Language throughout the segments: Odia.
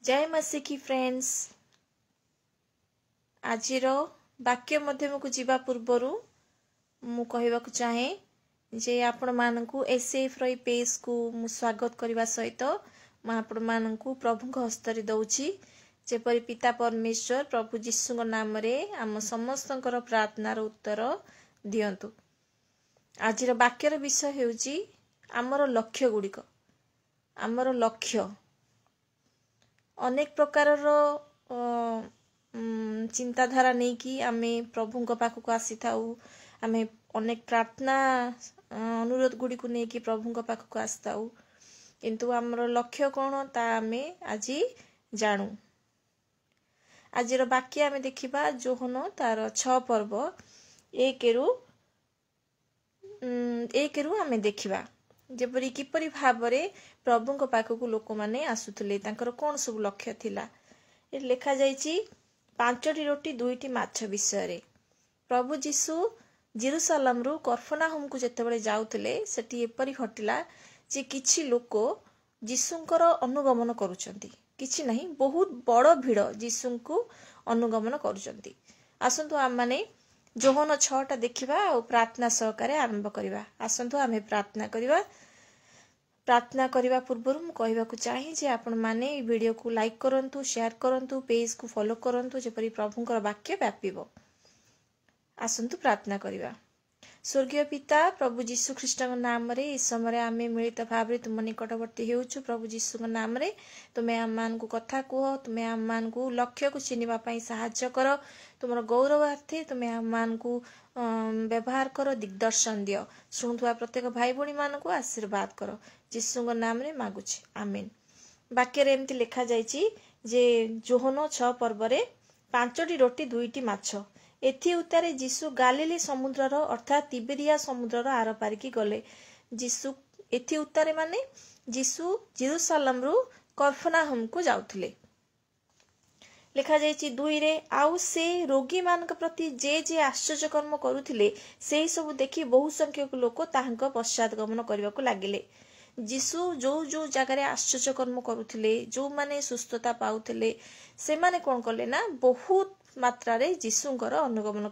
ଜୟ ମସିକି ଫ୍ରେଣ୍ଡସ୍। ଆଜିର ବାକ୍ୟ ମଧ୍ୟମକୁ ଯିବା ପୂର୍ବରୁ ମୁଁ କହିବାକୁ ଚାହେଁ ଯେ ଆପଣମାନଙ୍କୁ ଏସ୍ଏଫ୍ର ଏଇ ପେଜ୍କୁ ମୁଁ ସ୍ୱାଗତ କରିବା ସହିତ ମୁଁ ଆପଣମାନଙ୍କୁ ପ୍ରଭୁଙ୍କ ହସ୍ତରେ ଦେଉଛି, ଯେପରି ପିତା ପରମେଶ୍ୱର ପ୍ରଭୁ ଯୀଶୁଙ୍କ ନାମରେ ଆମ ସମସ୍ତଙ୍କର ପ୍ରାର୍ଥନାର ଉତ୍ତର ଦିଅନ୍ତୁ। ଆଜିର ବାକ୍ୟର ବିଷୟ ହେଉଛି ଆମର ଲକ୍ଷ୍ୟ ଗୁଡ଼ିକ। ଆମର ଲକ୍ଷ୍ୟ ଅନେକ ପ୍ରକାରର ଚିନ୍ତାଧାରା ନେଇକି ଆମେ ପ୍ରଭୁଙ୍କ ପାଖକୁ ଆସିଥାଉ। ଆମେ ଅନେକ ପ୍ରାର୍ଥନା ଅନୁରୋଧ ଗୁଡ଼ିକୁ ନେଇକି ପ୍ରଭୁଙ୍କ ପାଖକୁ ଆସିଥାଉ, କିନ୍ତୁ ଆମର ଲକ୍ଷ୍ୟ କ'ଣ ତା ଆମେ ଆଜି ଜାଣୁ। ଆଜିର ବାକ୍ୟ ଆମେ ଦେଖିବା ଯୋହନ ତାର 6 ପର୍ବ 1ରୁ ଆମେ ଦେଖିବା ଯେପରି କିପରି ଭାବରେ ପ୍ରଭୁଙ୍କ ପାଖକୁ ଲୋକମାନେ ଆସୁଥିଲେ, ତାଙ୍କର କ'ଣ ସବୁ ଲକ୍ଷ୍ୟ ଥିଲା। ଏଠି ଲେଖାଯାଇଛି 5ଟି ରୋଟି 2ଟି ମାଛ ବିଷୟରେ। ପ୍ରଭୁ ଯୀଶୁ ଜିରୁସାଲାମରୁ କର୍ଫନାହୋମକୁ ଯେତେବେଳେ ଯାଉଥିଲେ, ସେଠି ଏପରି ଘଟିଲା ଯେ କିଛି ଲୋକ ଯୀଶୁଙ୍କର ଅନୁଗମନ କରୁଛନ୍ତି। କିଛି ନାହିଁ, ବହୁତ ବଡ଼ ଭିଡ଼ ଯୀଶୁଙ୍କୁ ଅନୁଗମନ କରୁଛନ୍ତି। ଆସନ୍ତୁ ଆମମାନେ ଯୋହନ 6ଟା ଦେଖିବା ଆଉ ପ୍ରାର୍ଥନା ସହକାରେ ଆରମ୍ଭ କରିବା। ଆସନ୍ତୁ ଆମେ ପ୍ରାର୍ଥନା କରିବା। ପ୍ରାର୍ଥନା କରିବା ପୂର୍ବରୁ ମୁଁ କହିବାକୁ ଚାହେଁ ଯେ ଆପଣମାନେ ଏଇ ଭିଡ଼ିଓକୁ ଲାଇକ୍ କରନ୍ତୁ, ସେୟାର କରନ୍ତୁ, ପେଜ୍କୁ ଫଲୋ କରନ୍ତୁ, ଯେପରି ପ୍ରଭୁଙ୍କର ବାକ୍ୟ ବ୍ୟାପିବ। ଆସନ୍ତୁ ପ୍ରାର୍ଥନା କରିବା। ସ୍ୱର୍ଗୀୟ ପିତା, ପ୍ରଭୁ ଯୀଶୁ ଖ୍ରୀଷ୍ଟଙ୍କ ନାମରେ ଏ ସମୟରେ ଆମେ ମିଳିତ ଭାବରେ ତୁମ ନିକଟବର୍ତ୍ତୀ ହେଉଛୁ। ପ୍ରଭୁ ଯୀଶୁଙ୍କ ନାମରେ ତୁମେ ଆମମାନଙ୍କୁ କଥା କୁହ, ତୁମେ ଆମମାନଙ୍କୁ ଲକ୍ଷ୍ୟକୁ ଚିହ୍ନିବା ପାଇଁ ସାହାଯ୍ୟ କର। ତୁମର ଗୌରବାର୍ଥେ ତୁମେ ଆମମାନଙ୍କୁ ବ୍ୟବହାର କର, ଦିଗ୍ଦର୍ଶନ ଦିଅ। ଶୁଣୁଥିବା ପ୍ରତ୍ୟେକ ଭାଇ ଭଉଣୀମାନଙ୍କୁ ଆଶୀର୍ବାଦ କର। ଯୀଶୁଙ୍କ ନାମରେ ମାଗୁଛି, ଆମିନ। ବାକ୍ୟରେ ଏମିତି ଲେଖାଯାଇଛି ଯେ ଯୋହନ 6 ପର୍ବରେ 5ଟି ରୋଟି 2ଟି ମାଛ। ଏଥି ଉତ୍ତାରେ ଯୀଶୁ ଗାଲିଲି ସମୁଦ୍ରର ଅର୍ଥାତ୍ ତିବେରିଆ ସମୁଦ୍ରର ଆରପାରିକି ଗଲେ। ଯୀଶୁ ଏଥି ଉତ୍ତାରେ ମାନେ ଯୀଶୁ ଜିରୁସାଲାମରୁ କର୍ଫନାହୋମକୁ ଯାଉଥିଲେ। ଲେଖାଯାଇଛି 2ରେ, ଆଉ ସେ ରୋଗୀମାନଙ୍କ ପ୍ରତି ଯେ ଯେ ଆଶ୍ଚର୍ଯ୍ୟକର୍ମ କରୁଥିଲେ, ସେହି ସବୁ ଦେଖି ବହୁ ସଂଖ୍ୟକ ଲୋକ ତାହାଙ୍କ ପଶ୍ଚାତଗମନ କରିବାକୁ ଲାଗିଲେ। ଯୀଶୁ ଯୋଉ ଯୋଉ ଜାଗାରେ ଆଶ୍ଚର୍ଯ୍ୟକର୍ମ କରୁଥିଲେ, ଯୋଉମାନେ ସୁସ୍ଥତା ପାଉଥିଲେ, ସେମାନେ କ'ଣ କଲେ ନା ବହୁତ ମାତ୍ରାରେ ଯୀଶୁଙ୍କର ଅନୁଗମନ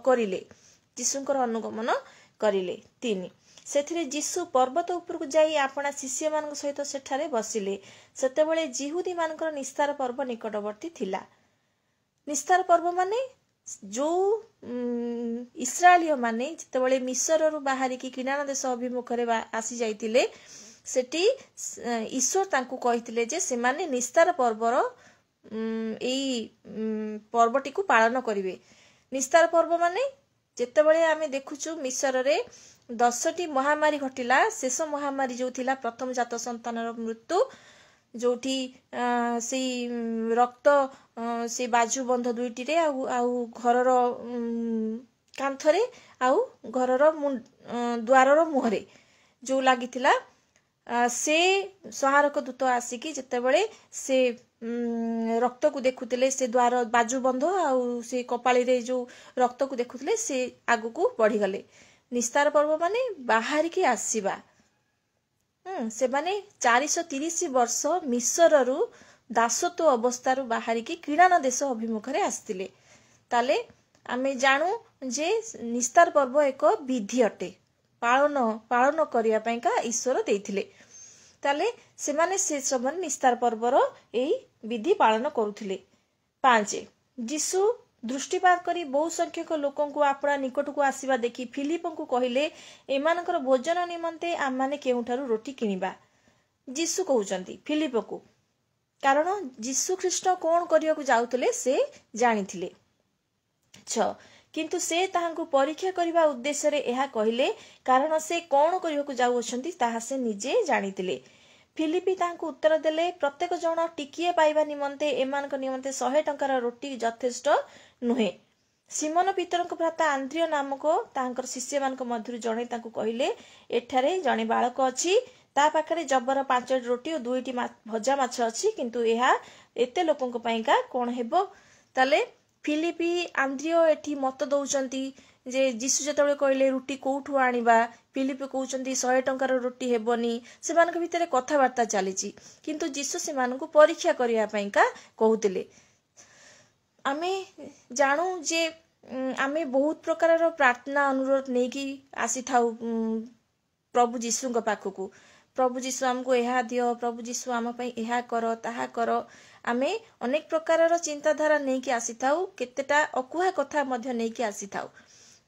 କରିଲେ, ଯୀଶୁଙ୍କର ଅନୁଗମନ କରିଲେ। 3, ସେଥିରେ ଯୀଶୁ ପର୍ବତ ଉପରକୁ ଯାଇ ଆପଣା ଶିଷ୍ୟମାନଙ୍କ ସହିତ ସେଠାରେ ବସିଲେ। ସେତେବେଳେ ଯିହୁଦୀମାନଙ୍କର ନିସ୍ତାର ପର୍ବ ନିକଟବର୍ତ୍ତୀ ଥିଲା। ନିସ୍ତାର ପର୍ବ ମାନେ ଯୋଉ ଇସ୍ରାଏଲୀୟ ମାନେ ଯେତେବେଳେ ମିଶରରୁ ବାହାରିକି କିଣାନ ଦେଶ ଅଭିମୁଖରେ ଆସି ଯାଇଥିଲେ, ସେଠି ଈଶ୍ୱର ତାଙ୍କୁ କହିଥିଲେ ଯେ ସେମାନେ ନିସ୍ତାର ପର୍ବର ଏଇ ପର୍ବଟିକୁ ପାଳନ କରିବେ। ନିସ୍ତାର ପର୍ବ ମାନେ ଯେତେବେଳେ ଆମେ ଦେଖୁଛୁ ମିଶରରେ 10ଟି ମହାମାରୀ ଘଟିଲା, ଶେଷ ମହାମାରୀ ଯୋଉ ଥିଲା ପ୍ରଥମ ଜାତ ସନ୍ତାନର ମୃତ୍ୟୁ, ଯୋଉଠି ସେଇ ରକ୍ତ ସେଇ ବାଜୁବନ୍ଧ 2ଟିରେ ଆଉ ଘରର କାନ୍ଥରେ ଆଉ ଘରର ଦ୍ୱାରର ମୁହଁରେ ଯୋଉ ଲାଗିଥିଲା, ସେ ସଂହାରକ ଦୂତ ଆସିକି ଯେତେବେଳେ ସେ ରକ୍ତକୁ ଦେଖୁଥିଲେ, ସେ ଦ୍ୱାର ବାଜୁବନ୍ଧ ଆଉ ସେ କପାଳିରେ ଯୋଉ ରକ୍ତକୁ ଦେଖୁଥିଲେ, ସେ ଆଗକୁ ବଢିଗଲେ। ନିସ୍ତାର ପର୍ବ ମାନେ ବାହାରିକି ଆସିବା। ସେମାନେ 430 ବର୍ଷ ମିଶରରୁ ଦାସତ୍ୱ ଅବସ୍ଥାରୁ ବାହାରିକି କିଣାନ ଦେଶ ଅଭିମୁଖରେ ଆସିଥିଲେ। ତାହେଲେ ଆମେ ଜାଣୁ ଯେ ନିସ୍ତାର ପର୍ବ ଏକ ବିଧି ଅଟେ, ପାଳନ କରିବା ପାଇଁକା ଈଶ୍ୱର ଦେଇଥିଲେ। ତାହେଲେ ସେମାନେ ସେ ସମୟରେ ନିସ୍ତାର ପର୍ବର ଏଇ ବିଧି ପାଳନ କରୁଥିଲେ। 5, ଯୀଶୁ ଦୃଷ୍ଟିପାତ କରି ବହୁ ସଂଖ୍ୟକ ଲୋକଙ୍କୁ ଆପଣା ନିକଟକୁ ଆସିବା ଦେଖି ଫିଲିପଙ୍କୁ କହିଲେ, ଏମାନଙ୍କର ଭୋଜନ ନିମନ୍ତେ ଆମମାନେ କେଉଁଠାରୁ ରୋଟି କିଣିବା? ଯୀଶୁ କହୁଛନ୍ତି ଫିଲିପକୁ, କାରଣ ଯୀଶୁ ଖ୍ରୀଷ୍ଟ କ'ଣ କରିବାକୁ ଯାଉଥିଲେ ସେ ଜାଣିଥିଲେ। 6, କିନ୍ତୁ ସେ ତାହାଙ୍କୁ ପରୀକ୍ଷା କରିବା ଉଦ୍ଦେଶ୍ୟରେ ଏହା କହିଲେ, କାରଣ ସେ କ'ଣ କରିବାକୁ ଯାଉଅଛନ୍ତି ତାହା ସେ ନିଜେ ଜାଣିଥିଲେ। ଫିଲିପି ତାହାଙ୍କୁ ଉତ୍ତର ଦେଲେ, ପ୍ରତ୍ୟେକ ଜଣ ଟିକିଏ ପାଇବା ନିମନ୍ତେ ଏମାନଙ୍କ ନିମନ୍ତେ 100 ଟଙ୍କାର ରୋଟି ଯଥେଷ୍ଟ ନୁହେଁ। ସିମନ ପିତରଙ୍କ ଭ୍ରାତା ଆନ୍ଦ୍ରିୟ ନାମକ ତାହାଙ୍କର ଶିଷ୍ୟମାନଙ୍କ ମଧ୍ୟରୁ ଜଣେ ତାଙ୍କୁ କହିଲେ, ଏଠାରେ ଜଣେ ବାଳକ ଅଛି, ତା ପାଖରେ ଜବର 5ଟି ରୋଟି ଓ 2ଟି ଭଜା ମାଛ ଅଛି, କିନ୍ତୁ ଏହା ଏତେ ଲୋକଙ୍କ ପାଇଁକା କ'ଣ ହେବ? ତାହେଲେ ଫିଲିପି ଆନ୍ଦ୍ରିୟ ଏଠି ମତ ଦଉଛନ୍ତି ଯେ ଯୀଶୁ ଯେତେବେଳେ କହିଲେ ରୁଟି କୋଉଠୁ ଆଣିବା, ଫିଲିପି କହୁଛନ୍ତି 100 ଟଙ୍କାର ରୁଟି ହେବନି। ସେମାନଙ୍କ ଭିତରେ କଥାବାର୍ତ୍ତା ଚାଲିଛି, କିନ୍ତୁ ଯୀଶୁ ସେମାନଙ୍କୁ ପରୀକ୍ଷା କରିବା ପାଇଁକା କହୁଥିଲେ। ଆମେ ଜାଣୁ ଯେ ଆମେ ବହୁତ ପ୍ରକାରର ପ୍ରାର୍ଥନା ଅନୁରୋଧ ନେଇକି ଆସିଥାଉ ପ୍ରଭୁ ଯୀଶୁଙ୍କ ପାଖକୁ। ପ୍ରଭୁ ଯୀଶୁ ଆମକୁ ଏହା ଦିଅ, ପ୍ରଭୁ ଯୀଶୁ ଆମ ପାଇଁ ଏହା କର, ତାହା କର। ଆମେ ଅନେକ ପ୍ରକାରର ଚିନ୍ତାଧାରା ନେଇକି ଆସିଥାଉ, କେତେଟା ଅକୁହା କଥା ମଧ୍ୟ ନେଇକି ଆସିଥାଉ।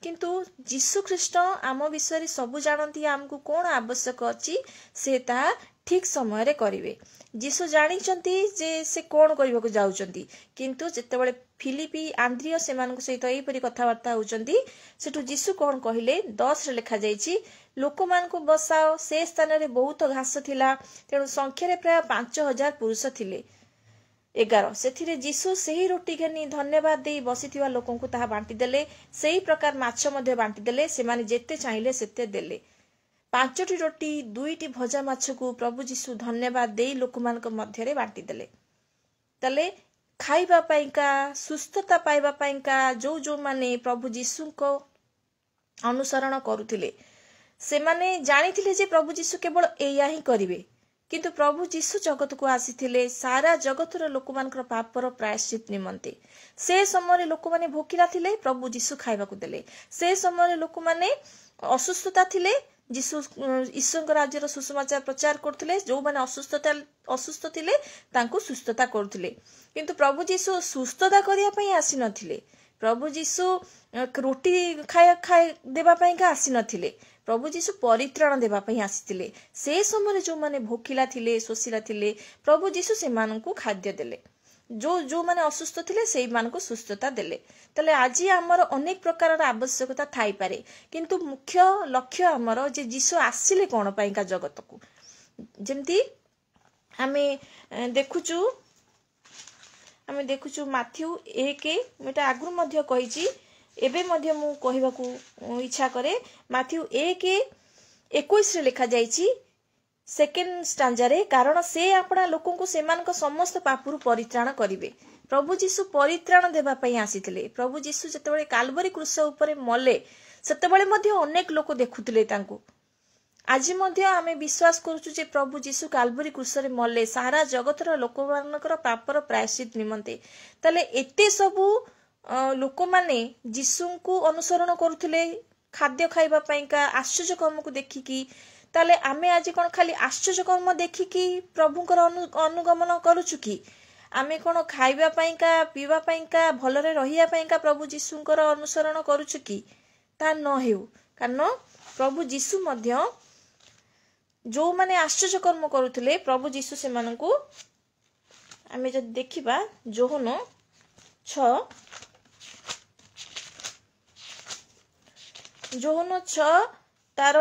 କିନ୍ତୁ ଯୀଶୁ ଖ୍ରୀଷ୍ଟ ଆମ ବିଷୟରେ ସବୁ ଜାଣନ୍ତି, ଆମକୁ କ'ଣ ଆବଶ୍ୟକ ଅଛି ସେ ତାହା ଠିକ ସମୟରେ କରିବେ। ଯୀଶୁ ଜାଣିଛନ୍ତି ଯେ ସେ କ'ଣ କରିବାକୁ ଯାଉଛନ୍ତି। କିନ୍ତୁ ଯେତେବେଳେ ଫିଲିପି, ଆନ୍ଦ୍ରିୟ ସେମାନଙ୍କ ସହିତ ଏହିପରି କଥାବାର୍ତ୍ତା ହେଉଛନ୍ତି, ସେଠୁ ଯୀଶୁ କ'ଣ କହିଲେ? 10ରେ ଲେଖାଯାଇଛି, ଲୋକମାନଙ୍କୁ ବସାଅ। ସେ ସ୍ଥାନରେ ବହୁତ ଘାସ ଥିଲା, ତେଣୁ ସଂଖ୍ୟାରେ ପ୍ରାୟ 5000 ପୁରୁଷ ଥିଲେ। 11, ସେଥିରେ ଯୀଶୁ ସେହି ରୁଟି ଘେନି ଧନ୍ୟବାଦ ଦେଇ ବସିଥିବା ଲୋକଙ୍କୁ ତାହା ବାଣ୍ଟିଦେଲେ। ସେହି ପ୍ରକାର ମାଛ ମଧ୍ୟ ବାଣ୍ଟିଦେଲେ, ସେମାନେ ଯେତେ ଚାହିଁଲେ ସେତେ ଦେଲେ। 5ଟି ରୋଟି 2ଟି ଭଜା ମାଛକୁ ପ୍ରଭୁ ଯୀଶୁ ଧନ୍ୟବାଦ ଦେଇ ଲୋକମାନଙ୍କ ମଧ୍ୟରେ ବାଣ୍ଟିଦେଲେ। ତାହେଲେ ଖାଇବା ପାଇଁକା, ସୁସ୍ଥତା ପାଇବା ପାଇଁକା ଯୋଉ ଯୋଉମାନେ ପ୍ରଭୁ ଯୀଶୁଙ୍କ ଅନୁସରଣ କରୁଥିଲେ, ସେମାନେ ଜାଣିଥିଲେ ଯେ ପ୍ରଭୁ ଯୀଶୁ କେବଳ ଏଇଆ ହିଁ କରିବେ। କିନ୍ତୁ ପ୍ରଭୁ ଯୀଶୁ ଜଗତକୁ ଆସିଥିଲେ ସାରା ଜଗତର ଲୋକମାନଙ୍କର ପାପର ପ୍ରାୟଶ୍ଚିତ ନିମନ୍ତେ। ସେ ସମୟରେ ଲୋକମାନେ ଭୋକିଲା ଥିଲେ, ପ୍ରଭୁ ଯୀଶୁ ଖାଇବାକୁ ଦେଲେ। ସେ ସମୟରେ ଲୋକମାନେ ଅସୁସ୍ଥତା ଥିଲେ, ଯୀଶୁ ଈଶ୍ୱରଙ୍କ ରାଜ୍ୟର ସୁସମାଚାର ପ୍ରଚାର କରୁଥିଲେ। ଯୋଉମାନେ ଅସୁସ୍ଥ ଥିଲେ ତାଙ୍କୁ ସୁସ୍ଥତା କରୁଥିଲେ। କିନ୍ତୁ ପ୍ରଭୁ ଯୀଶୁ ସୁସ୍ଥତା କରିବା ପାଇଁ ଆସିନଥିଲେ। ପ୍ରଭୁ ଯୀଶୁ ରୁଟି ଖାଇ ଦେବା ପାଇଁକା ଆସିନଥିଲେ। ପ୍ରଭୁ ଯୀଶୁ ପରିତ୍ରାଣ ଦେବା ପାଇଁ ଆସିଥିଲେ। ସେ ସମୟରେ ଯୋଉମାନେ ଭୋକିଲା ଥିଲେ, ଶୋଷିଲା ଥିଲେ, ପ୍ରଭୁ ଯୀଶୁ ସେମାନଙ୍କୁ ଖାଦ୍ୟ ଦେଲେ। ଯୋଉମାନେ ଅସୁସ୍ଥ ଥିଲେ ସେଇମାନଙ୍କୁ ସୁସ୍ଥତା ଦେଲେ। ତାହେଲେ ଆଜି ଆମର ଅନେକ ପ୍ରକାରର ଆବଶ୍ୟକତା ଥାଇପାରେ, କିନ୍ତୁ ମୁଖ୍ୟ ଲକ୍ଷ୍ୟ ଆମର ଯେ ଯୀଶୁ ଆସିଲେ କ'ଣ ପାଇଁକା ଜଗତକୁ। ଯେମିତି ଆମେ ଦେଖୁଛୁ ମାଥ୍ୟୁ 1, ମୁଁ ଏଇଟା ଆଗରୁ ମଧ୍ୟ କହିଛି, ଏବେ ମଧ୍ୟ ମୁଁ କହିବାକୁ ଇଚ୍ଛା କରେ। ମାଥ୍ୟୁ 1:21 ଲେଖାଯାଇଛି ସେକେଣ୍ଡ ଷ୍ଟାଞ୍ଜାରେ, କାରଣ ସେ ଆପଣା ଲୋକଙ୍କୁ ସେମାନଙ୍କ ସମସ୍ତ ପାପରୁ ପରିତ୍ରାଣ କରିବେ। ପ୍ରଭୁ ଯୀଶୁ ପରିତ୍ରାଣ ଦେବା ପାଇଁ ଆସିଥିଲେ। ପ୍ରଭୁ ଯୀଶୁ ଯେତେବେଳେ କାଲବରୀ କ୍ରୁଶ ଉପରେ ମଲେ, ସେତେବେଳେ ମଧ୍ୟ ଅନେକ ଲୋକ ଦେଖୁଥିଲେ ତାଙ୍କୁ। ଆଜି ମଧ୍ୟ ଆମେ ବିଶ୍ୱାସ କରୁଛୁ ଯେ ପ୍ରଭୁ ଯୀଶୁ କାଲବରୀ କ୍ରୁଶରେ ମଲେ ସାରା ଜଗତର ଲୋକମାନଙ୍କର ପାପର ପ୍ରାୟଶ୍ଚିତ ନିମନ୍ତେ। ତାହେଲେ ଏତେ ସବୁ ଲୋକମାନେ ଯୀଶୁଙ୍କୁ ଅନୁସରଣ କରୁଥିଲେ ଖାଦ୍ୟ ଖାଇବା ପାଇଁକା, ଆଶ୍ଚର୍ଯ୍ୟ କର୍ମକୁ ଦେଖିକି। ତାହେଲେ ଆମେ ଆଜି କ'ଣ ଖାଲି ଆଶ୍ଚର୍ଯ୍ୟ କର୍ମ ଦେଖିକି ପ୍ରଭୁଙ୍କର ଅନୁଗମନ କରୁଛୁ କି? ଆମେ କ'ଣ ଖାଇବା ପାଇଁକା, ପିଇବା ପାଇଁକା, ଭଲରେ ରହିବା ପାଇଁକା ପ୍ରଭୁ ଯୀଶୁଙ୍କର ଅନୁସରଣ କରୁଛୁ କି? ତା ନ ହେଉ। କାରଣ ପ୍ରଭୁ ଯୀଶୁ ମଧ୍ୟ ଯୋଉମାନେ ଆଶ୍ଚର୍ଯ୍ୟ କର୍ମ କରୁଥିଲେ, ପ୍ରଭୁ ଯୀଶୁ ସେମାନଙ୍କୁ, ଆମେ ଯଦି ଦେଖିବା ଯୋହନ 6, ଯୋହନ 6 ତାର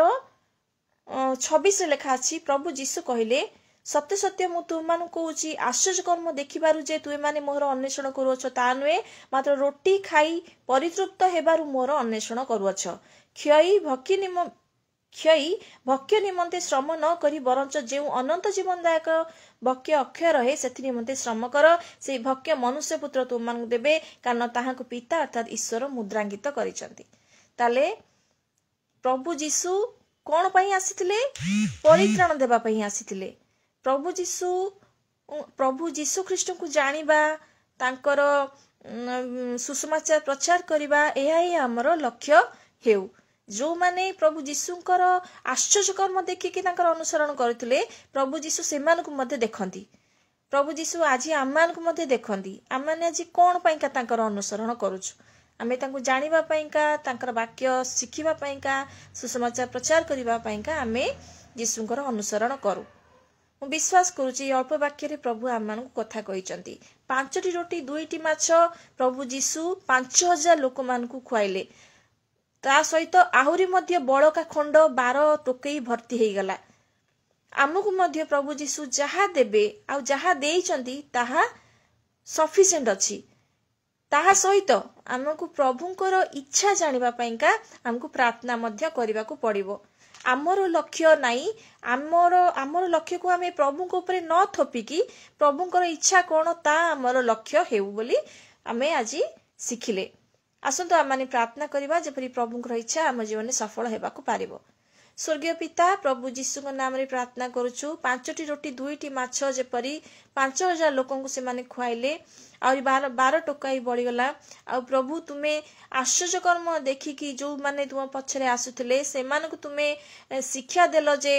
26ରେ ଲେଖା ଅଛି, ପ୍ରଭୁ ଯୀଶୁ କହିଲେ, ସତ୍ୟ ସତ୍ୟ ମୁଁ ତୁମମାନଙ୍କୁ କହୁଛି, ଆଶ୍ଚର୍ଯ୍ୟ କର୍ମ ଦେଖିବାରୁ ଯେ ତୁମେମାନେ ମୋର ଅନ୍ୱେଷଣ କରୁଅଛ ତା ନୁହେଁ, ମାତ୍ର ରୋଟି ଖାଇ ପରିତୃପ୍ତ ହେବାରୁ ମୋର ଅନ୍ୱେଷଣ କରୁଅଛ। କ୍ଷୟୀ ଭକ୍ଷ୍ୟ ନିମନ୍ତେ ଶ୍ରମ ନ କରି ବରଞ୍ଚ ଯେଉଁ ଅନନ୍ତ ଜୀବନଦାୟକ ଭକ୍ଷ୍ୟ ଅକ୍ଷୟ ରହେ ସେଥି ନିମନ୍ତେ ଶ୍ରମ କର। ସେଇ ଭକ୍ଷ୍ୟ ମନୁଷ୍ୟ ପୁତ୍ର ତୁମମାନଙ୍କୁ ଦେବେ, କାରଣ ତାହାଙ୍କୁ ପିତା ଅର୍ଥାତ୍ ଈଶ୍ୱର ମୁଦ୍ରାଙ୍କିତ କରିଛନ୍ତି। ତାହେଲେ ପ୍ରଭୁ ଯୀଶୁ କ'ଣ ପାଇଁ ଆସିଥିଲେ? ପରିତ୍ରାଣ ଦେବା ପାଇଁ ଆସିଥିଲେ। ପ୍ରଭୁ ଯୀଶୁ ଖ୍ରୀଷ୍ଟଙ୍କୁ ଜାଣିବା, ତାଙ୍କର ସୁସମାଚାର ପ୍ରଚାର କରିବା, ଏହା ହିଁ ଆମର ଲକ୍ଷ୍ୟ ହେଉ। ଯୋଉମାନେ ପ୍ରଭୁ ଯୀଶୁଙ୍କର ଆଶ୍ଚର୍ଯ୍ୟ କର୍ମ ଦେଖିକି ତାଙ୍କର ଅନୁସରଣ କରୁଥିଲେ, ପ୍ରଭୁ ଯୀଶୁ ସେମାନଙ୍କୁ ମଧ୍ୟ ଦେଖନ୍ତି। ପ୍ରଭୁ ଯୀଶୁ ଆଜି ଆମମାନଙ୍କୁ ମଧ୍ୟ ଦେଖନ୍ତି। ଆମମାନେ ଆଜି କ'ଣ ପାଇଁକା ତାଙ୍କର ଅନୁସରଣ କରୁଛୁ? ଆମେ ତାଙ୍କୁ ଜାଣିବା ପାଇଁକା, ତାଙ୍କର ବାକ୍ୟ ଶିଖିବା ପାଇଁକା, ସୁସମାଚାର ପ୍ରଚାର କରିବା ପାଇଁକା ଆମେ ଯୀଶୁଙ୍କର ଅନୁସରଣ କରୁ। ମୁଁ ବିଶ୍ୱାସ କରୁଛି ଏଇ ଅଳ୍ପ ବାକ୍ୟରେ ପ୍ରଭୁ ଆମମାନଙ୍କୁ କଥା କହିଛନ୍ତି। 5ଟି ରୋଟି 2ଟି ମାଛ ପ୍ରଭୁ ଯୀଶୁ 5000 ଲୋକମାନଙ୍କୁ ଖୁଆଇଲେ। ତା ସହିତ ଆହୁରି ମଧ୍ୟ ବଳକା ଖଣ୍ଡ 12 ଟୋକେଇ ଭର୍ତ୍ତି ହେଇଗଲା। ଆମକୁ ମଧ୍ୟ ପ୍ରଭୁ ଯୀଶୁ ଯାହା ଦେବେ ଆଉ ଯାହା ଦେଇଛନ୍ତି ତାହା ସଫିସିଏଣ୍ଟ ଅଛି। ତାହା ସହିତ ଆମକୁ ପ୍ରଭୁଙ୍କର ଇଚ୍ଛା ଜାଣିବା ପାଇଁକା ଆମକୁ ପ୍ରାର୍ଥନା ମଧ୍ୟ କରିବାକୁ ପଡ଼ିବ। ଆମର ଲକ୍ଷ୍ୟ ନାହିଁ, ଆମର ଲକ୍ଷ୍ୟକୁ ଆମେ ପ୍ରଭୁଙ୍କ ଉପରେ ନ ଥୋପିକି ପ୍ରଭୁଙ୍କର ଇଚ୍ଛା କ'ଣ ତା ଆମର ଲକ୍ଷ୍ୟ ହେଉ ବୋଲି ଆମେ ଆଜି ଶିଖିଲେ। ଆସନ୍ତୁ ଆମମାନେ ପ୍ରାର୍ଥନା କରିବା, ଯେପରି ପ୍ରଭୁଙ୍କର ଇଚ୍ଛା ଆମ ଜୀବନରେ ସଫଳ ହେବାକୁ ପାରିବ। ସ୍ୱର୍ଗୀୟ ପିତା, ପ୍ରଭୁ ଯୀଶୁଙ୍କ ନାମରେ ପ୍ରାର୍ଥନା କରୁଛୁ। 5ଟି ରୋଟି 2ଟି ମାଛ ଯେପରି 5000 ଲୋକଙ୍କୁ ସେମାନେ ଖୁଆଇଲେ, ଆହୁରି 12 ଟୋକାଇ ବଳିଗଲା। ଆଉ ପ୍ରଭୁ, ତୁମେ ଆଶ୍ଚର୍ଯ୍ୟକର୍ମ ଦେଖିକି ଯେଉଁମାନେ ତୁମ ପଛରେ ଆସୁଥିଲେ ସେମାନଙ୍କୁ ତୁମେ ଶିକ୍ଷା ଦେଲ ଯେ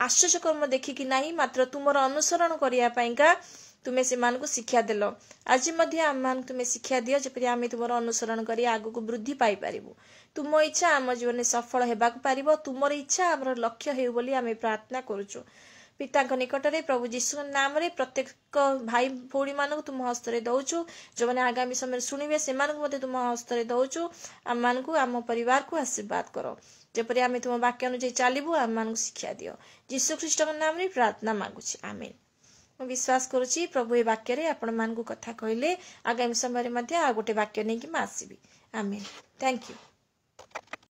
ଆଶ୍ଚର୍ଯ୍ୟକର୍ମ ଦେଖିକି ନାହିଁ, ମାତ୍ର ତୁମର ଅନୁସରଣ କରିବା ପାଇଁକା ତୁମେ ସେମାନଙ୍କୁ ଶିକ୍ଷା ଦେଲ। ଆଜି ମଧ୍ୟ ଆମମାନଙ୍କୁ ତୁମେ ଶିକ୍ଷା ଦିଅ, ଯେପରି ଆମେ ତୁମର ଅନୁସରଣ କରି ଆଗକୁ ବୃଦ୍ଧି ପାଇପାରିବୁ। ତୁମ ଇଚ୍ଛା ଆମ ଜୀବନରେ ସଫଳ ହେବାକୁ ପାରିବ। ତୁମର ଇଚ୍ଛା ଆମର ଲକ୍ଷ୍ୟ ହେଉ ବୋଲି ଆମେ ପ୍ରାର୍ଥନା କରୁଛୁ ପିତାଙ୍କ ନିକଟରେ। ପ୍ରଭୁ ଯୀଶୁଙ୍କ ନାମରେ ପ୍ରତ୍ୟେକ ଭାଇ ଭଉଣୀମାନଙ୍କୁ ତୁମ ହସ୍ତରେ ଦଉଛୁ। ଯେଉଁମାନେ ଆଗାମୀ ସମୟରେ ଶୁଣିବେ ସେମାନଙ୍କୁ ମଧ୍ୟ ତୁମ ହସ୍ତରେ ଦଉଛୁ। ଆମମାନଙ୍କୁ, ଆମ ପରିବାରକୁ ଆଶୀର୍ବାଦ କର, ଯେପରି ଆମେ ତୁମ ବାକ୍ୟ ଅନୁଯାୟୀ ଚାଲିବୁ। ଆମମାନଙ୍କୁ ଶିକ୍ଷା ଦିଅ। ଯୀଶୁ ଖ୍ରୀଷ୍ଟଙ୍କ ନାମରେ ପ୍ରାର୍ଥନା ମାଗୁଛି, ଆମେନ୍। ମୁଁ ବିଶ୍ୱାସ କରୁଛି ପ୍ରଭୁ ଏ ବାକ୍ୟରେ ଆପଣମାନଙ୍କୁ କଥା କହିଲେ। ଆଗାମୀ ସମୟରେ ମଧ୍ୟ ଆଉ ଗୋଟେ ବାକ୍ୟ ନେଇକି ମୁଁ ଆସିବି। ଆମେନ୍। Thank you.